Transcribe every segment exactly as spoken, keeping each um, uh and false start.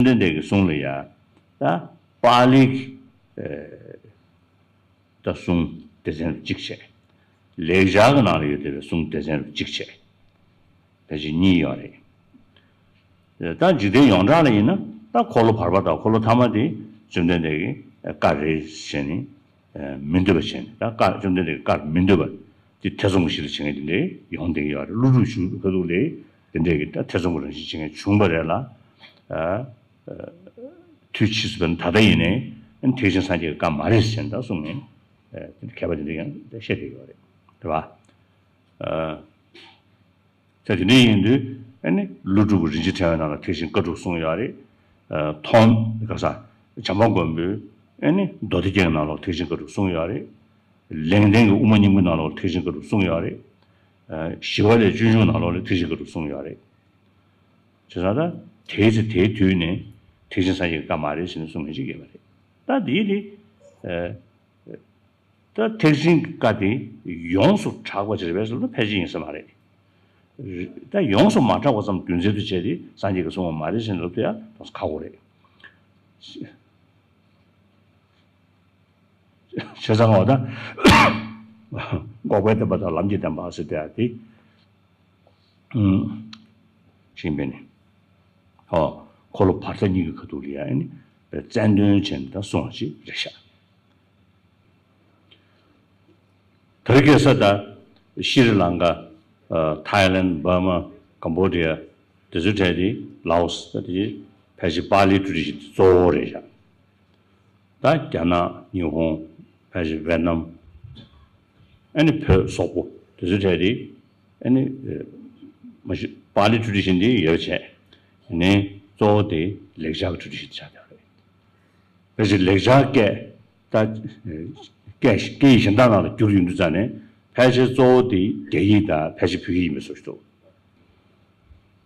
བཅོམ་ལྡན་འདས་ཀྱི་གསུང་ལ་ཡ། ད་པཱ་ལིའི་ད་གསུང་སྡེ་ཚན་རུ་གཅིག་བྱས། ལེགས་སྦྱར་གྱི་ནང་ལ་ཡོད་བསྡད་པའི་གསུང་སྡེ་ཚན་རུ་གཅིག་བྱས། ཕལ་ཆེར་གཉིས་ཡོད་རེད། ད་འཇིག་རྟེན་ཡོངས་གྲགས་ལ་ཡིན་ན་ད་འཁོར་ལོ་བར་པ་དང་འཁོར་ལོ་ཐ་མ་དེ་བཅོམ་ལྡན་འདས་ཀྱི་བཀའ་རེད་ཟེར་ནས་མི་འདོད་པ་བྱས་ནས། ད་བཀའ་བཅོམ་ལྡན་འདས་ཀྱི་བཀའ་མི་འདོད་པ་དེ་ཐེ་ཚོམ་གྱི་གཞི་ལ་བྱེད་མཁན་དེ་འདྲས་ཡོང་བསྡད་ཀྱི་ཡོད་རེད། ཀླུ་སྒྲུབ་ཞུ་ཁ་ཐུག་ལས་དེ་འདྲས་ཀྱི་ད་ཐེ་ཚོམ་གྱི་རང་བཞིན་བྱེད་མཁན་བྱུང་བ་རེད་ལ། དུས་ཕྱིས་སུ་བས་ན་ད་ལྟ་ཡིན་ནའི་ཐེག་ཆེན་སངས་རྒྱས་ཀྱི་བཀའ་མ་རེད་ཟེར་ནས་ད་གསུངས་ནས་མཁས་པ་དེ་འདྲས་ཡང་བཤད་བསྡད་ཡོད་རེད། རེད་པ། ད་དེ་འདྲ་ཡིན་དུས་ཨ་ནི་ཀླུ་སྒྲུབ་ཀྱི་རིན་ཆེན་ཕྲེང་བའི་ནང་ལ་ཐེག་ཆེན་བཀའ་དྲུག་གསུངས་ཡོད་རེད། ཨ། ཐོག་ག་ས་བྱམས་པ་མགོན་པོའི་ཨ་ནི་མདོ་སྡེ་རྒྱན་གྱི་ནང་ལོགས་ཐེག་ཆེན་བཀའ་དྲུག་གསུངས་ཡོད་རེད། ལེགས་ལྡན་གྱི་དབུ་མ་སྙིང་པོའི་ནང་ལོགས་ཐེག་ཆེན་བཀའ་དྲུག་གསུངས་ཡོད་རེད། ཨ། ཞི་བ་ལྷའི་སྤྱོད་འཇུག་ནང་ལོགས་ལ་ཐེག་ཆེན་བཀའ་དྲུག་གསུངས་ཡོད་རེད། བྱས་ཙང་ད་དེའི་ཚེ་དེའི་དུས་ནས་ཐེག་ཆེན་སངས་རྒྱས་ཀྱི་བཀའ་མ་རེད་ཟེར་ནས་གསུངས་མཁན་ཅིག་ཡོད་པ་རེད། ད་འདིའི་དེ། ཨ། ད་ཐེག་ཆེན་གྱི་བཀའ་དེ་ཡོངས་སུ་གྲགས་པ་ཅིག་རེད་པས་ཟེར་ན་ཕལ་ཆེར་ཡིན་ས་མ་རེད། ད་ཡོངས་སུ་མ་གྲགས་པ་ཙམ་རྒྱུ་མཚན་དུ་བྱས་ཏེ་སངས་རྒྱས་ཀྱིས་གསུངས་པ་མ་རེད་ཟེར་ནས་ལབ་དུས་ཡང་ཏོག་ཙམ་ཁག་པོ་རེད། བྱས་ཙང་འོ་ད་འགོག་པའི་བདེན་པ་དང་ལམ་གྱི་བདེན་པ་ཟེར་དེ་ཡང་དེ། ཨུམ། ཤིང་པས་ནི། ཧོ། འཁོར་ལོ་བར་ཐག་གཉིས་ཀྱི་ཁ་ཐུག་ལ་ཡང་ཨ་ནི་རྩལ་འདོན་བྱས་ནས་ད་གསུངས་པ་ཅིག་རེད་ཤག་ད་རེས་ཁ་སང་ད་ཤྲི་ལང་ཀ། ཨ། ཐའི་ལེན། འབར་མ། ཀམ་བོ་ཌི་ཡ། དེ་ཚོའི་གྲས་དེ། ལའོ་སི། ད་དེ་ཕལ་ཆེར་པཱ་ལིའི་ཊེ་ཌི་ཤན་དེ་གཙོ་བོ་རེད་ཤག་ད་རྒྱ་ནག། ཉི་ཧོང་། ཕལ་ཆེར་ཝེ་ཏི་ནམ། ཨ་ནི་བོད་སོག་པོ་དེ་ཚོའི་གྲས་དེ། ཨ་ནི་མ་གཞི་པཱ་ལི་ཊེ་ཌི་ཤན་དེ་ཡོད་བྱས། ནས་གཙོ་བོ་དེ་ལེགས་སྦྱར་གྱི་ཊེ་ཌི་ཤན་དེ་ཆགས་བསྡད་པ་རེད། ཕལ་ཆེར་ལེགས་སྦྱར་སྐད་ད་སྐད་སྐད་ཡིག་གཞན་དག་ནང་ལ་བསྒྱུར་ཡོང་དུས་ཙང་ནས་ཕལ་ཆེར་གཙོ་བོ་དེ་རྒྱ་ཡིག་དང་ཕལ་ཆེར་བོད་ཡིག་ཡིན་པའི་བཟོ་ཞིག་འདུག་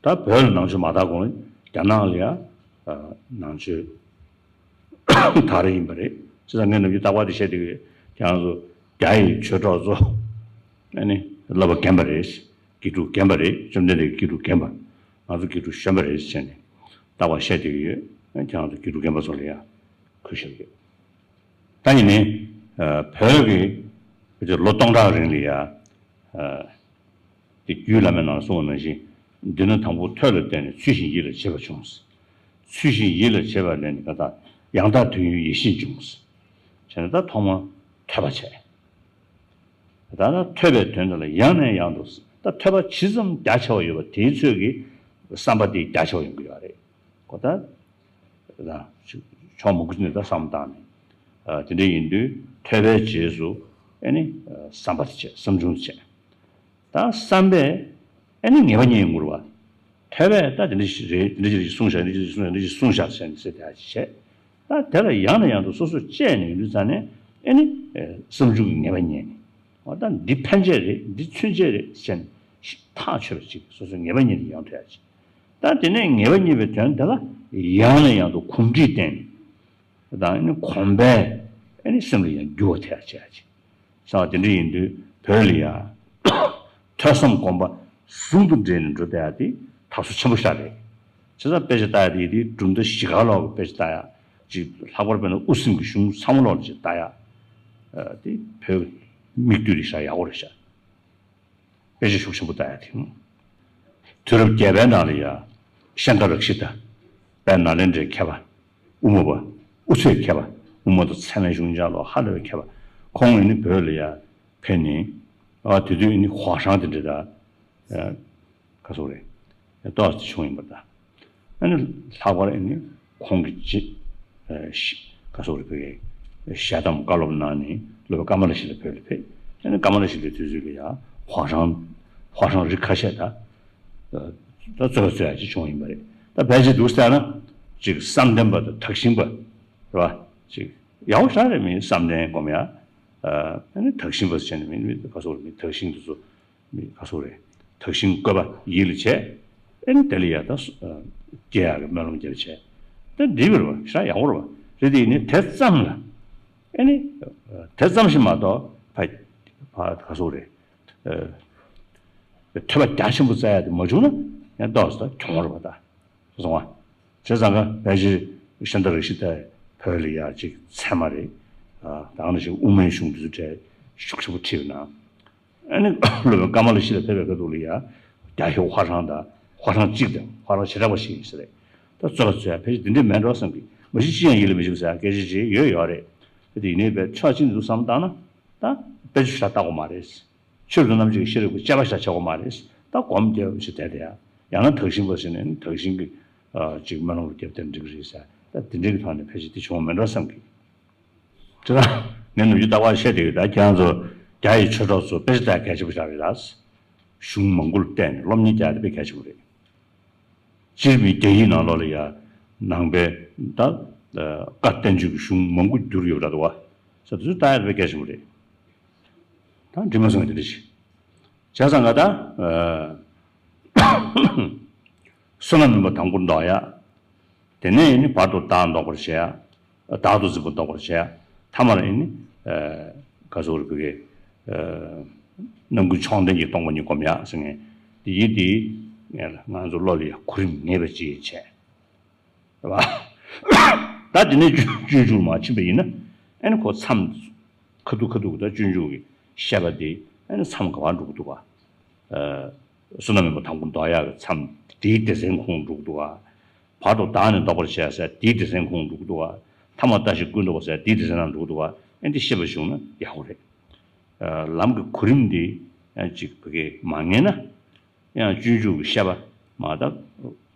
ད་བོད་ལ་ནང་ཆོས་མ་དར་གོང་རྒྱ་ནག་ལ་ཡང་ནང་ཆོས་དར་རེ་ཡིན་པ་རེད། བྱས་ཙང་ངས་ནམ་རྒྱུན་རྟག་པར་དེ་བཤད་བསྡད་ཀྱི་ཡོད། ཁྱེད་རང་ཚོ་རྒྱ་ཡི་ཆོས་གྲོགས་ཚོ་ཨ་ནི་བསླབ་པ་རྒན་པ་རེད། དགེ་ཕྲུག་རྒན་པ་རེད། བཅོམ་ལྡན་འདས་ཀྱི་དགེ་ཕྲུག་རྒན་པ། ང་ཚོ་དགེ་ཕྲུག་གཞོན་པ་རེད་ཟེར་ནས་རྟག་པར་བཤད་བསྡད་ཀྱི་ཡོད། ཁྱེད་རང་ཚོ་དགེ་ཕྲུག་རྒན་པ་ཚོ་ལ་ཡང་གུས་ཞབས་ཡོད། ད་ཡིན་ནའི་བོད་ཀྱི་ལོ་སྟོང་ཕྲག་རིང་ལ་ཡང་དེ་རྒྱུད་བླ་མའི་ནང་གསུངས་པ་ནང་བཞིན། འདི་ནི་དང་པོ་ཐོས་ལ་བརྟེན་ནས་ཚུལ་བཞིན་ཡིད་ལ་བྱེད་པ་བྱུང་། ཚུལ་བཞིན་ཡིད་ལ་བྱེད་པ་ལས་ནི་ག་ད་ཡང་དག་དོན་ཡོད་ཡེ་ཤེས་འབྱུང་། བྱས་ན་ད་ཐོག་མར་ཐོས་པ་བྱས། ད་ནི་ཐོས་པའི་དོན་དེ་ལ་ཡང་ནས་ཡང་དུ་ད་ཐོས་པ་ཇི་ཙམ་རྒྱ་ཆེ་བ་ཡོད་པ་དེའི་ཚོད་ཀྱི་བསམ་པ་དེ་རྒྱ་ཆེ་བ་ཡོང་གི་ཡོད་རེད། གོ་ད། ཕྱོགས་མང་པོ་ཞིག་ནས་ད་བསམ་བཏང་ནས། དེ་འདྲ་ཡིན་དུས་ཐོས་པའི་རྗེས་སུ་ཨ་ནི་བསམ་པ་དེ་བྱས། བསམ་བྱུང་དེ་བྱས། ད་བསམ་པས་ཨ་ནི་ངེས་པ་རྙེད་ཡོང་གི་རེད་པ། ཐོས་པས་ད་དེ་འདྲ་ཞིག་རེད། དེ་འདྲ་ཞིག་གསུངས་བཞག་འདི་འདྲ་ཞིག་གསུངས་བཞག་འདི་འདྲ་ཞིག་གསུངས་བཞག་ཟེར་ནས་ཟེར་དེ་ཅིག་བྱས། ད་དེ་ལ་ཡང་ནས་ཡང་དུ་སོ་སོས་དཔྱད་ནས་ཡོང་དུས་ཙང་ནས་ཨ་ནི་བསམ་བྱུང་གི་ངེས་པ་རྙེད་ནས། འོ་ད་འདི་ཕན་ཆད་རེད། འདི་ཚུན་ཆད་རེད་ཟེར་ནས་ཐག་ཆོད་པ་ཅིག་སོ་སོའི་ངེས་པ་རྙེད་ནས་ཡོང་ཐུབ་ཡ་ཅིག་ད་དེ་ནས་ངེས་པ་རྙེད་པའི་དོན་དེ་ལ་ཡང་ནས་ཡང་དུ་གོམས་འདྲིས་བསྟེན་ནས། དང་ཨ་ནི་གོམས་པས་ཨ་ནི་སེམས་ལ་ཡང་འགྱུར་བ་ཐེབས་བྱེད་ཡ་ཅིག་བྱས་པ་དེ་འདྲ་ཡིན་དུས་བོད་ལ་ཡང་ཐོས་བསམ་སྒོམ་པ་ཟུང་དུ་འབྲེལ་ནས་འགྲོ་བསྡད་ཡ་དེ་ཐབས་སུ་ཆེན་པོ་ཞིག་རེད། བྱས་ཙང་དཔེ་ཆ་ལྟ་ཡ་དེ་ཡིན་དུས་གྲུབ་མཐའ་བཞི་ཀ་ལོག་གི་དཔེ་ཆ་ལྟ་ཡ་ཅིག་ལྷག་པར་དཔེར་ན་དབུ་སེམས་ཀྱི་གཞུང་ཚང་མ་ལོག་ལ་ཅིག་ལྟ་ཡ། ཨ། དེ་བོད་མིག་ལྟོས་རེད་ཤག་ཡག་པོ་རེད་ཤག་དཔེ་ཆ་ཤུགས་ཆེན་པོ་ལྟ་ཡ་དེ། དུས་རབས་བརྒྱད་པའི་ནང་ལ་ཡ་ཤང་ཀ་རཀྵི་ཏ། དཔལ་ནཱ་ལེནྡྲའི་མཁས་པ། དབུ་མ་པ། དབུ་ཚད་མཁས་པ། དབུ་མ་དང་ཚད་མའི་གཞུང་ལྗགས་ལོག་ཧ་ལས་པའི་མཁས་པ། ཁོང་ཨ་ནི་བོད་ལ་ཡ་ཕེབས་ནས། ཨ། དེ་དུས་ཨ་ནི་ཧྭ་ཤང་དེ་འདྲ་ད། ཨ། ག་སོག་རེད། ཏོག་ཙམ་བྱུང་ཡིན་པ་ད། ཨ་ནི་ལྷག་པར་ཨ་ནི་ཁོང་གི་རྗེ། ཨ། ཤི། ག་སོག་རེད། བོད་ཀྱི་ཞལ་གདམས་བཀའ་སློབ་གནང་ནས་སློབ་དཔོན་ཀ་མ་ལ་ཤཱི་ལའི་བོད་ལ་ཕེབས། ཨ་ནི་ཀ་མ་ལ་ཤཱི་ལའི་དུས་ཚོད་ལ་ཡང་ཧྭ་ཤང་། ཧྭ་ཤང་རིགས་ཁ་ཤས་ད། ད་རྩོད་པ་རྩོད་ཡ་ཅིག་བྱུང་ཡིན་པ་རེད། ད་ཕལ་ཆེར་འདུག་ཟེར་ན། ཅིག་བསམ་གཏན་པ་དང་དག་ཞིང་པ། རེད་པ། ཅིག་ཡག་པོ་ཞེ་དྲག་རེད། མི་བསམ་གཏན་སྒོམ་ཡ། ཨ་ནི་དག་ཞིང་པ་ཟེར་ནས་མི་མི་ག་སོག་རེད། མི་དག་ཞིང་དེ་ཚོ། མི་ག་སོག་རེད། དག་ཞིང་བཀོད་པ་ཡིད་ལ་བྱས། ཨ་ནི་དེ་ལ་ཡ་ད་སྐྱེ་ཡག་གི་སྨོན་ལམ་རྒྱབ་བྱས། ད་འགྲིག་པ་རེད་པ། ཞེ་དྲག་ཡག་པོ་རེད་པ། རེད་དེ་ཡིན་ནའི་དེ་ཙམ་ལ། ཨ་ནི་དེ་ཙམ་ཞིག་མ་གཏོགས་ཕ་ཕ་ག་སོག་རེད། ཐོས་པ་རྒྱ་ཆེན་པོ་བཙལ་ཡ་དེ་མ་བྱུང་ན་ཡང་ཏོག་ཙམ་ད་གྱོང་རེད་པ་ད། སོང་བ། བྱས་ཙང་ཀ་ཕལ་ཆེར་ཤཱནྟ་རཀྵི་ཏ་བོད་ལ་ཡ་ཅིག་ཚད་མ་རེད། ཨ་ད་ག་ནང་བཞིན་དབུ་མའི་གཞུང་དེ་ཚོ་གྲས་ཤུགས་ཆེན་པོ་ཁྲིད་པ་ན། ཨ་ནི་སློབ་དཔོན་ཀ་མ་ལ་ཤཱི་ལ་ཕེབས་པའི་སྐབས་དུས་ལ་ཡ་རྒྱ་ཤོག་ཧྭ་ཧྲང་དང་ཧྭ་ཧྲང་གཅིག་དང་ཧྭ་ཧྲང་བྱེ་བྲག་པ་ཞིག་ཡིན་ས་རེད། ད་རྩོད་པ་རྩོད་ཡ་ཕལ་ཆེར་འདི་འདྲས་མེད་འགྲོ་བསམ་གི། མ་གཞི་ཅི་ཡང་ཡིད་ལ་མི་བྱེད་ས་སྐད་ཆ་ཅིག་ཡོད་ཡོད་རེད། དེ་ཡིན་ནའི་བས་ཕྱོགས་གཅིག་ནས་ཚུར་བསམ་བཏང་ན་ད་དཔེ་ཆ་ཞིག་ལ་བལྟ་དགོས་མ་རེད། ཆོས་རབ་ཏུ་རྣམ་འབྱེད་ཀྱི་ཤེས་རབ་ཀྱི་དཔྱད་པ་ཞིག་ལ་བྱེད་དགོས་མ་རེད། ད་སྒོམ་རྒྱབ་ཞིག་བསྡད་དེ་ཡ། ཡང་ན་དག་ཞིང་པ་ཟེར་ནས་ནི་དག་ཞིང་གི་ཨ་ཅིག་སྨོན་ལམ་རྒྱབ་དེ་འགྲིག་གི་རེད་ཟེར། ད་དེ་འདྲའི་གི་ཐོག་ནས་ཕལ་ཆེར་དེ་བྱུང་བ་མེད་འགྲོ་བསམ་གི། དེ་ལ་ངས་ནམ་རྒྱུན་རྟག་པར་བཤད་བསྡད་ཡོད། ད་ཁྱེད་རང་ཚོ་རྒྱ་ཡི་ཆོས་གྲོགས་ཚོ་དཔེ་ཆ་ལྟ་གལ་ཆེན་པོ་ཞིག་རེད་ད། གཞུང་མང་པོ་ལ་བལྟས་ནས་སློབ་གཉེར་རྒྱག་ཡ་དེ་དཔེ་གལ་ཆེན་པོ་རེད། སྤྱིར་མི་རྒྱ་ཡིག་ནང་ལོགས་ལ་ཡ་ནང་པའི་ད་བཀའ་བསྟན་བཅོས་ཀྱི་གཞུང་མང་པོ་བསྒྱུར་ཡོད་པ་འདྲ་འདུག་བ། ས་དེ་ཚོ་ལྟ་ཡ་དེ་དཔེ་གལ་ཆེན་པོ་རེད། ད་འབྲི་མ་སོང་བ་དེ་འདྲ་ཞིག་བྱས་ཙང་ང་ད་བསོད་ནམས་སྨོན་པ་དང་པོར་འདོགས་ཡ། དེ་ནས་ནི་བར་དུ་བདག་ལྡོག་པར་བྱེད་ཡ། བདག་ཏུ་འཛིན་པ་ལྡོག་པར་བྱེད་ཡ། ཐ་མར་ནི་ག་ཟེར་དགོས་རེད། བོད་སྐད་རྣམ་ཀུན་མཆོག་ལྡན་གྱི་སྟོང་པ་ཉིད་སྒོམ་ཡ་ཟེར་མཁན་དེ་ཡིན་དེ། ང་ཚོ་བློ་ལ་ཡ་གོ་རིམ་ངེས་པ་ཅིག་བྱས། རེད་བ། ད་དེ་ནས་སྤྱོད་སྤྱོད་འཇུག་མར་ཕྱིན་པ་ཡིན་ན། ཨ་ནི་ཁོ་མཚམས་ཁ་ཐུག་ཁ་ཐུག་ད་སྤྱོད་འཇུག་གི་བཤད་པ་དེ་ཨ་ནི་མཚམས་ག་པར་འགྲོ་གི་འདུག་ག་ཨ། བསོད་ནམས་སྨོན་པ་དང་པོ་འདོགས་ཡག་གི་མཚམས་དེའི་སྡེ་ཚན་ཁོངས་འགྲོ་གི་འདུག་ག་བར་དུ་བདག་ནི་ལྡོག་པར་བྱེད་ཟེར་དེའི་སྡེ་ཚན་ཁོངས་འགྲོ་གི་འདུག་ག་ཐ་མ་ལྟ་ཞིག་ཀུན་རྫོབ་པ་ཟེར་དེའི་སྡེ་ཚན་ནང་འགྲོ་གི་འདུག་ག་ཨ་འདི་ཤེས་པ་བྱུང་ན་ཡག་པོ་རེད། ཨ། ལམ་གྱི་གོ་རིམ་འདི་ཨ་ཅིག་བོད་སྐད་མ་ངེས་ན། ཡང་སྤྱོད་འཇུག་གི་བཤད་པ་མར་ད་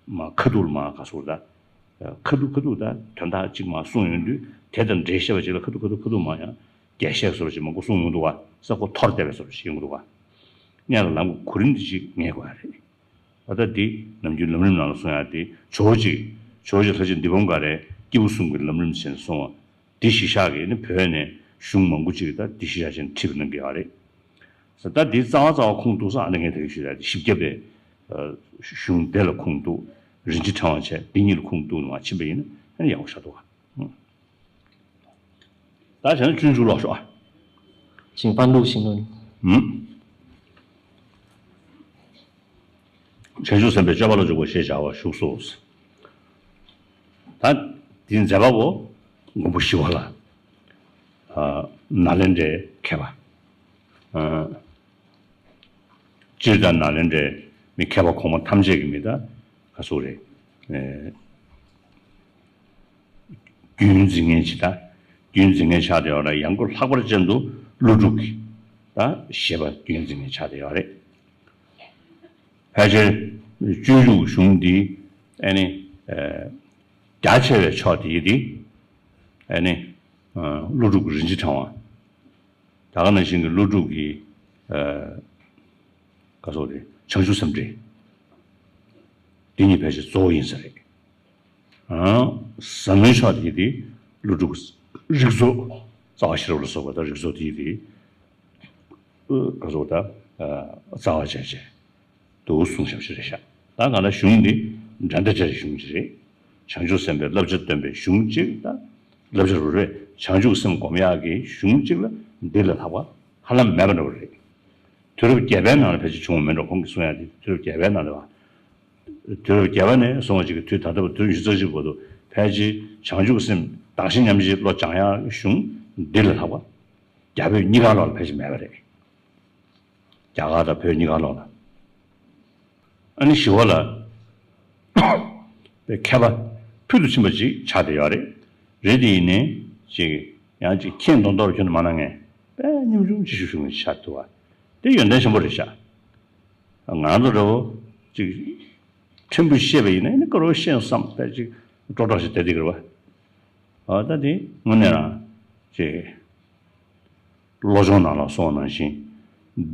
མར་ཁ་ཐུག་ལ་མར་ག་ཟེར་ད། ཁ་ཐུག་ཁ་ཐུག་ད་དོན་དག་ཅིག་མར་གསུངས་ཡོང་དུས་དེ་དང་འབྲེལ་བཤད་པ་ཅིག་ལ་ཁ་ཐུག་ཁ་ཐུག་ཁ་ཐུག་མར་ཡང་རྒྱས་བཤད་བཟོ་འདྲ་ཅིག་མང་པོ་གསུངས་ཡོང་འདུག་བ། ས་ཁོ་འཐོར་བསྡད་པའི་བཟོ་འདྲ་ཅིག་ཡོང་གི་འདུག་བ། སྔོན་ལ་ལམ་གྱི་གོ་རིམ་དེ་ཅིག་ངེས་དགོས་ཡ་རེད། ད་ལྟ་འདི་ནམ་རྒྱུན་ལམ་རིམ་ནང་ལ་གསུང་ཡ་དེ་ཇོ་བོ་རྗེ་ཇོ་བོ་རྗེ་ལྷ་རྗེ་འདི་བམ་ག་རེ་སྐྱེས་བུ་གསུམ་གྱི་ལམ་རིམ་ཟེར་ནས་གསུངས་པ། འདི་གཞི་བཞག་གིས་ནི་བོད་ནས་གཞུང་མང་པོ་ཅིག་ད་འདི་གཞི་བཞག་བྱས་ནས་ཁྲིད་པ་གནང་གི་ཡོད་རེད། ད་འདི་རྩ་བ་རྩ་བ་ཁུངས་གཏུགས་ས་ཨ་ནི་ངས་ད་གིན་ཞུས་ཡ་དེ་བཞི་བརྒྱ་པའི་གཞུང་དེ་ལ་ཁུངས་གཏུགས། རིན་ཆེན་ཕྲེང་བ་བྱས་འདི་གཉིས་ལ་ཁུངས་གཏུགས་ནས་མར་ཕྱིན་པ་ཡིན་ན་ཨ་ནི་ཡག་པོ་ཞེ་དྲག་འདུག་ག་ད་བྱས་ན་སྤྱོད་འཇུག་ཀློག་ཤོག་ཨ། ཅིང་པན་ལུག་ཤིང་ལུན། ཨུམ། བྱང་ཆུབ་སེམས་དཔའི་སྤྱོད་པ་ལ་འཇུག་པ་ཞེས་བྱ་བ་བཞུགས་སོ། ད་འདིའི་མཛད་པ་པོ་མགོན་པོ་ཞི་བ་ལྷ། ཨ། ནཱ་ལེནྡྲའི་མཁས་པ། ཨ། སྤྱིར་ད་ནཱ་ལེནྡྲའི་མི་མཁས་པ་གོང་མ་ཐམས་ཅད་ཀྱི་མི་ད་ག་ཟེར་རེད། ཨེ། རྒྱུན་འཛིན་མཁན་ཅིག་ད། རྒྱུན་འཛིན་མཁན་ཆགས་བསྡད་ཡོད་རེད། ཡང་སྒོས་ལྷག་པར་ཅན་དུ་ཀླུ་སྒྲུབ་ཀྱི་ད་བཞེད་པ་རྒྱུན་འཛིན་མཁན་ཆགས་བསྡད་ཡོད་རེད། ཕལ་ཆེར་སྤྱོད་འཇུག་གཞུང་འདི་ཨ་ནི་ཨ་རྒྱ་ཆེ་བའི་ཕྱོགས་དེ་ཡི་དེ་ཨ་ནི་ཨ་ཀླུ་སྒྲུབ་ཀྱི་རིན་ཆེན་ཕྲེང་བ། ད་ག་ནང་བཞིན་གྱི་ཀླུ་སྒྲུབ་ཀྱི་ཨ་ག་ཟེར་དགོས་རེད། བྱང་ཆུབ་སེམས་འགྲེལ། འདི་གཉིས་ཕལ་ཆེར་གཙོ་བོ་ཡིན་ས་རེད། ཨ། ཟབ་མོའི་ཕྱོགས་དེ་དེ་ཀླུ་སྒྲུབ་རིགས་ཚོགས་རྩ་བ་ཤེས་རབ་ལ་སོགས་པ་དང་རིགས་ཚོགས་དེ་དེ་ག་ཟེར་དགོས་ད། ཨ། རྩ་བ་བྱས་བྱས་འདུག་གསུངས་བཞག་པ་ཞིག་རེད་ཤག་ད་གང་ལྟར་གཞུང་འདི་འགྲན་ཟླ་བྲལ་བའི་གཞུང་ཅིག་རེད། བྱང་ཆུབ་སེམས་དཔའི་བསླབ་བྱ་སྟོན་པའི་གཞུང་གཅིག་ད། བསླབ་བྱ་རུ་རེད། བྱང་ཆུབ་སེམས་སྒོམ་ཡག་གི་གཞུང་གཅིག་ལ་འདི་ལས་ལྷག་པ་ཧ་ལམ་མེད་པ་འདྲ་བོ་རེད། དུས་རབས་བརྒྱད་པའི་ནང་ལ་ཕལ་ཆེར་བྱུང་བ་མེད་འགྲོ། ཁོང་གིས་གསུང་ཡག་དེ་དུས་རབས་བརྒྱད་པའི་ནང་ལ་བ། དུས་རབས་བརྒྱད་པ་ནས་བཟུང་བ་ཅིག་གི་དུས་ད་ལྟ་བར་དུས་རབས་ཉི་ཤུ་རྩ་གཅིག་བར་དུ་ཕལ་ཆེར་བྱང་ཆུབ་སེམས་དག་ཞིང་མཉམ་བརྗེའི་བློ་སྦྱང་ཡག་གཞུང་འདི་ལས་ལྷག་པ་རྒྱ་བོད་གཉིས་ཀ་ལོག་ལ་ཕལ་ཆེར་མེད་པ་རེད། རྒྱ་གར་དང་བོད་གཉིས་ཀ་ལོག་ལ། ཨ་ནི་ཞི་བ་ལྷ་པའི་མཁས་པ་ཕུལ་དུ་ཕྱིན་པ་ཅིག་ཆགས་བསྡད་ཡོད་རེད། རེད་དེ་ཡིན་ནའི་ཅིག་ཡང་ཅིག་མཁྱེན་མདོག་མདོག་ཁྱོན་ནས་མ་གནང་མཁན་དཔེ་སྙོམས་ཆུང་ཅིག་ཞུ་ཞུ་མཁན་ཅིག་ཆགས་འདུག་བ། དེ་ཡོན་ཏན་ཆེན་པོ་རེད་ཤག་ང་ཚོ་འདྲ་བོ་ཅིག་ཕྲན་བུ་བཤད་པ་ཡིན་ན་ཨ་ནི་དཀར་པོ་བཤད་བསམ་པའི་ཅིག་སྤྲོ་སྤྲོ་ཞིག་བསྡད་བསྡད་ཀྱི་རེད་བ། ཨ་ད་དེ་དངོས་གནས་རང་ཅིག་བློ་སྦྱོང་ནང་ལ་གསུངས་པ་ནང་བཞིན།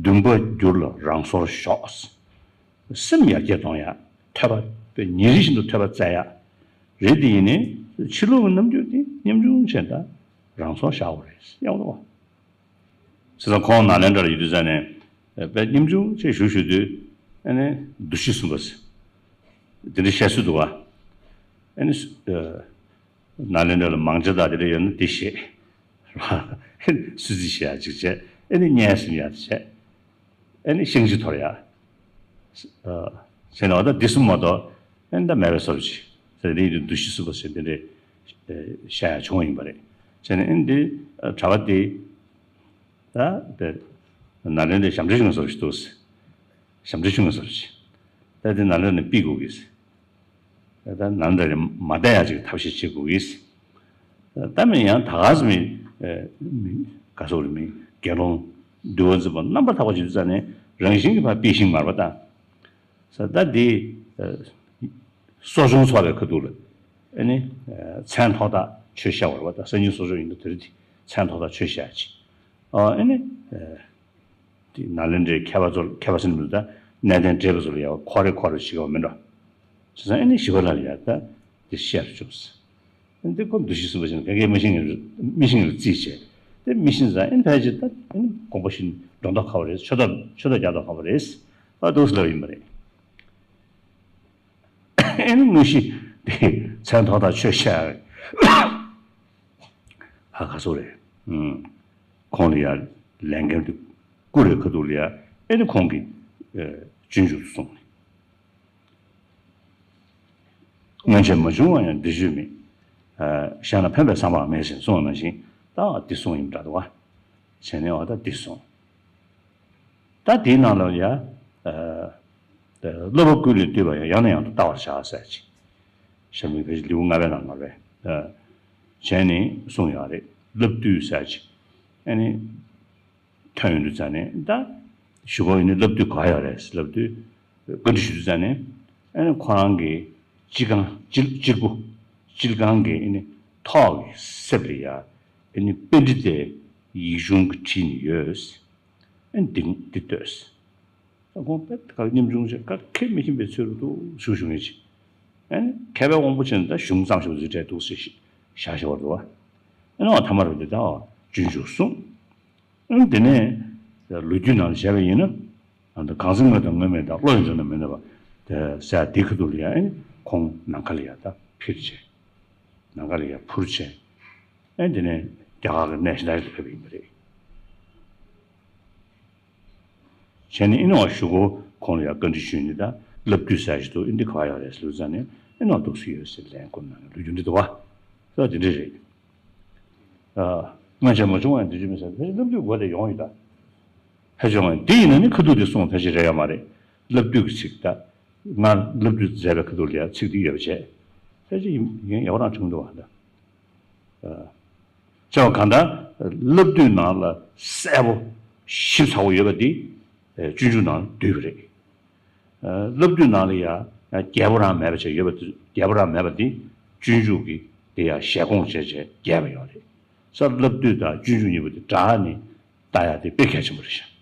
འདུན་པ་བསྒྱུར་ལ་རང་སོར་ཞོག་སེམས་ཡར་རྒྱས་གཏོང་ཡག་ཐོས་པ་དཔེ་ཉིན་རེ་བཞིན་དུ་ཐོས་པ་བཙལ་ཡག་རེད་དེ་ཡིན་ནའི་ཕྱི་ལོགས་ཀྱི་རྣམ་འགྱུར་དེ་སྙོམས་ཆུང་བྱས་ད་རང་སོར་བཞག་དགོས་རེད་ཡག་པོ་འདུག་བ། བྱས་ཙང་ཁོང་ནཱ་ལེནྡྲ་ལ་ཡོད་དུས་ཙང་ནས་དཔེ་སྙོམས་ཆུང་ཅིག་བཞུགས་བཞུགས་དུས་ཨ་ནི་འདུ་ཤེས་གསུམ་པ་ཟེར་དེ་འདྲ་བཤད་སྲོལ་འདུག་བ། ཨ་ནི་ནཱ་ལེནྡྲ་ལ་མང་ཇ་དང་དེ་འདྲ་ཡོད་ན་དེ་བཞེས། སུ་རྩིས་བྱེད་ཡག་ཅིག་བྱས། ཨ་ནི་བརྙན་གཟིགས་ཡག་བྱས། ཨ་ནི་ཤིང་ཅིག་འཐོར་ཡག་བྱས་ནས་འོ་ད་འདི་གསུམ་མ་གཏོགས་ཨ་ནི་ད་མེད་པའི་བཟོ་འདྲ་ཅིག་དེ་རིང་དུ་འདུ་ཤེས་སུ་བ་ཟེར་དེ་འདྲའི་བཤད་ཡ་བྱུང་བ་ཡིན་པ་རེད། བྱས་ནས་ཨེ་འདི་གྲྭ་པ་དེ་ད་དེ་ནཱ་ལེནྡྲའི་ཞབས་འདྲེན་ཞུ་མཁན་བཟོ་འདྲ་ཞིག་འདུག་ཞབས་འདྲེན་ཞུ་མཁན་བཟོ་འདྲ་ཞིག་ད་དེ་ནཱ་ལེནྡྲ་ནས་ཕུད་དགོས་ཀྱི། ད་ནང་འདྲ་མ་བསྡད་ཡ་ཅིག་ཐབས་ཤེས་བྱེད་དགོས་ཀྱི། ད་མིན་ཡང་ད་ག་སེ་མི་ག་སོག་རེད། མི་དགེ་སློང་འདུལ་བ་འཛིན་པ་རྣམ་པར་དག་པ་ཅིག་འདུག་ཙང་ནས་རང་བཞིན་གྱིས་ཕར་དཔེ་ཤིང་མར་པ་དང་། ས་ད་འདི་གསོ་སྦྱོང་ཚོགས་པའི་ཁ་ཐུག་ལ་ཨ་ནི་མཚན་ཐོག་ཐག་ཆོད་བཞག་པ་རེད་པ། ད་སང་ཉིན་གསོ་སྦྱོང་ཡིན་དུས་དེ་རིང་འདི་མཚན་ཐོག་ཐག་ཆོད་བཞག་ཅིག་ཨ་ནི། དེ་ནཱ་ལེནྡྲའི་མཁས་པ་ཚོ་མཁས་པ་ཟེར་ནས་མི་འདུག་ད་གནས་བརྟན་བགྲེས་པ་ཚོ་ལ་ཡང་ཁོ་རེ་ཁོ་རེ་ཞིག་ཡོད་མིན་འགྲོ། བྱས་ཙང་ཨ་ནི་ཞི་བ་ལྷ་ལ་ཡང་ད་དེ་བཤད་རུ་བཅུག་ཟེར། ཨ་ནི་དེ་ཁོ་འདུ་ཤེས་གསུམ་པ་ཞིག་ནས་ག་གེ་མི་ཤེས་ངེས་མི་ཤེས་ངེས་ལ་རྩིས་བྱས། དེ་མི་ཤེས་ཙང་ཨ་ནི་ཕལ་ཆེར་ད་ཨ་ནི་དགོངས་པ་བཞིན་འགྲོ་མདོག་ཁ་པོ་རེད། ཆོས་མདོག་ཆོས་མདོག་རྒྱག་མདོག་ཁ་པོ་རེད། ཨ་འདུག་ཟེར་ལབ་ཡིན་པ་རེད། ཨ་ནི་དངོས་གཞི་དེ་མཚན་ཐོག་ཐག་ཆོད་བཞག་ཧ་ག་སོ་རེད། ཁོང་ལ་ཡ་ལས་འགན་དེ་བསྐུར་བའི་ཁ་ཐུག་ལ་ཡ་ཨེ་ནི་ཁོང་གིས་སྤྱོད་འཇུག་ཏུ་གསུངས་ནས། སྔོན་ཆད་མ་བྱུང་བ་ཡང་འདིར་བྱོན་མེད། བཞག་ན་ཕན་པའི་བསམ་པའང་མེད་ཟེར་གསུངས་པ་ནང་བཞིན་ད་འདི་གསུངས་ཡིན་འདྲ་འདུག་བ། བྱས་ནས་འོ་ད་འདི་གསུངས། ད་དེའི་ནང་ལ་ཡ། བསླབ་པ་ཀུན་ལས་བཏུས་པ་ཡང་ཡང་ནས་ཡང་དུ་བལྟ་བར་བྱ་ཟེར་ཅིག་ཞབས་མི་ཕལ་ཆེར་ལེའུ་ལྔ་པའི་ནང་ལ་རེད། བྱས་ནས་གསུངས་ཡོད་རེད། བསླབ་བཏུས་ཟེར་ཅིག་ཨ་ནི། ཐོན་ཡོང་དུས་ཙ་ནས་ད། གཞུག་གུ་ཡིན་ནི་བསླབ་བཏུས་ག་ཡོད་རེད་བསླབ་བཏུས། བཀའ་འདྲི་ཞུ་དུས་ཙ་ནས། ཨ་ནི་ཁོ་རང་གི་སྤྱི་ཁང་སྤྱི་སྤྱིལ་བུ། སྤྱིལ་ཁང་གི་ཨ་ནི་ཐོག་གི་གསེབ་ལ་ཡ། ཨ་ནི་པཎྜི་ཏའི་ཡིག་ཆུང་གི་བྲིས་ནས་ཡོད། ཨ་ནི་འདི་འདི་ལྟོས། ཁོང་དཔེ་ག་ཉམ་ཆུང་ཆེ་ག་ཁེ་མི་ཤེས་པའི་ཚུལ་དུ་བཞུགས་བཞུགས་ངེས་ཅི། ཨ་ནི་མཁས་པའི་དབང་པོ་ཆེན་ད་གཞུང་བརྩམས་ཤོག་ཟིག་བྲལ་འདུག་ཟེར་ཞིག་བཞག་ཤོག་འདུག་ཨ་ནི་འོ་ཐ་མར་འདི་ད་འོ་སྤྱོད་འཇུག་གསུངས། ཨ་ནི་དེ་ནས་ལོ་རྒྱུས་ནང་བྱས་པ་ཡིན་ན། ཨ་ནི་གང་ཟག་དངོས་དང་དངོས་མེད་དང་བློ་ཡི་འཇོག་ན་མི་གནས་པ། དེ་ཟེར་དེ་ཁ་ཐུག་ལ་ཡ་ཨ་ནི་ཁོང་ནམ་མཁའ་ལ་ཡ་ད་འཕུར་བྱས། ནམ་མཁའ་ལ་ཡ་འཕུར་བྱས། ཨ་ནི་དེ་ནས་རྒྱ་གར་གི་གནས་གཞན་དག་ཅིག་ལ་ཕེབས་པ་ཡིན་པ་རེད། བྱས་ནས་ཨེ་ནོ་བ་གཞུག་གུ་ཁོང་ལ་ཡང་བཀའ་འདྲི་ཞུས་ནས་ད་བསླབ་བཏུས་ཟེར་ཞིག་འདུག་ཨེ་འདི་ག་པར་ཡོད་རེད་ཟེར་ལབ་ཙང་ནས་ཨེ་ནོ་འདུག་སེ་ཡོད་ཟེར་ལན་བསྐུར་གནང་ནས་ལོ་རྒྱུས་འདི་འདུག་བ། ས་དེ་འདྲ་རེད། ཨ། སྔོན་ཆད་མ་བྱུང་བ་ཡང་འདི་བྱུང་མེད་ཟེར་ཕལ་ཆེར་བསླབ་བཏུས་དགོས་དེ་ཡོང་ཡོད་ད། ཕལ་ཆེར་ཡོང་ཡོད་འདི་ཡིན་ན་ནི་ཁ་ཐུག་དེ་གསུངས་ཕལ་ཆེར་རེད་ཡོད་མ་རེད། བསླབ་བཏུས་ཀྱི་ཚིག་ད། ང་བསླབ་བཏུས་མཛད་པའི་ཁ་ཐུག་ལ་ཡང་ཚིག་འདི་ཡོད་པ་བྱས། ཕལ་ཆེར་ཡིན་ཡིན་ཡག་པོ་རང་བྱུང་འདུག་བ་ད། ཅེས་པ་གང་ལྟར་བསླབ་བཏུས་ནང་ལ་གསལ་པོ་ཞིབ་ཚགས་པོ་ཡོད་པ་འདི་སྤྱོད་འཇུག་ནང་བསྡུས་པ་རེད། བསླབ་བཏུས་ནང་ལ་ཡང་རྒྱས་པོ་རང་མེད་པ་བྱས་ཡོད་པ་འདི་རྒྱས་པོ་རང་མེད་པ་འདི་སྤྱོད་འཇུག་གི་དེ་ཡང་ཞལ་སྐོང་བྱས་བྱས་རྒྱས་པ་ཡོད་རེད། ས་བསླབ་བཏུས་དང་སྤྱོད་འཇུག་གཉིས་པོ་དེ་སྦྲགས་ནས་ལྟ་ཡ་དེ་དཔེ་གལ་ཆེན་པོ་རེད་ཤག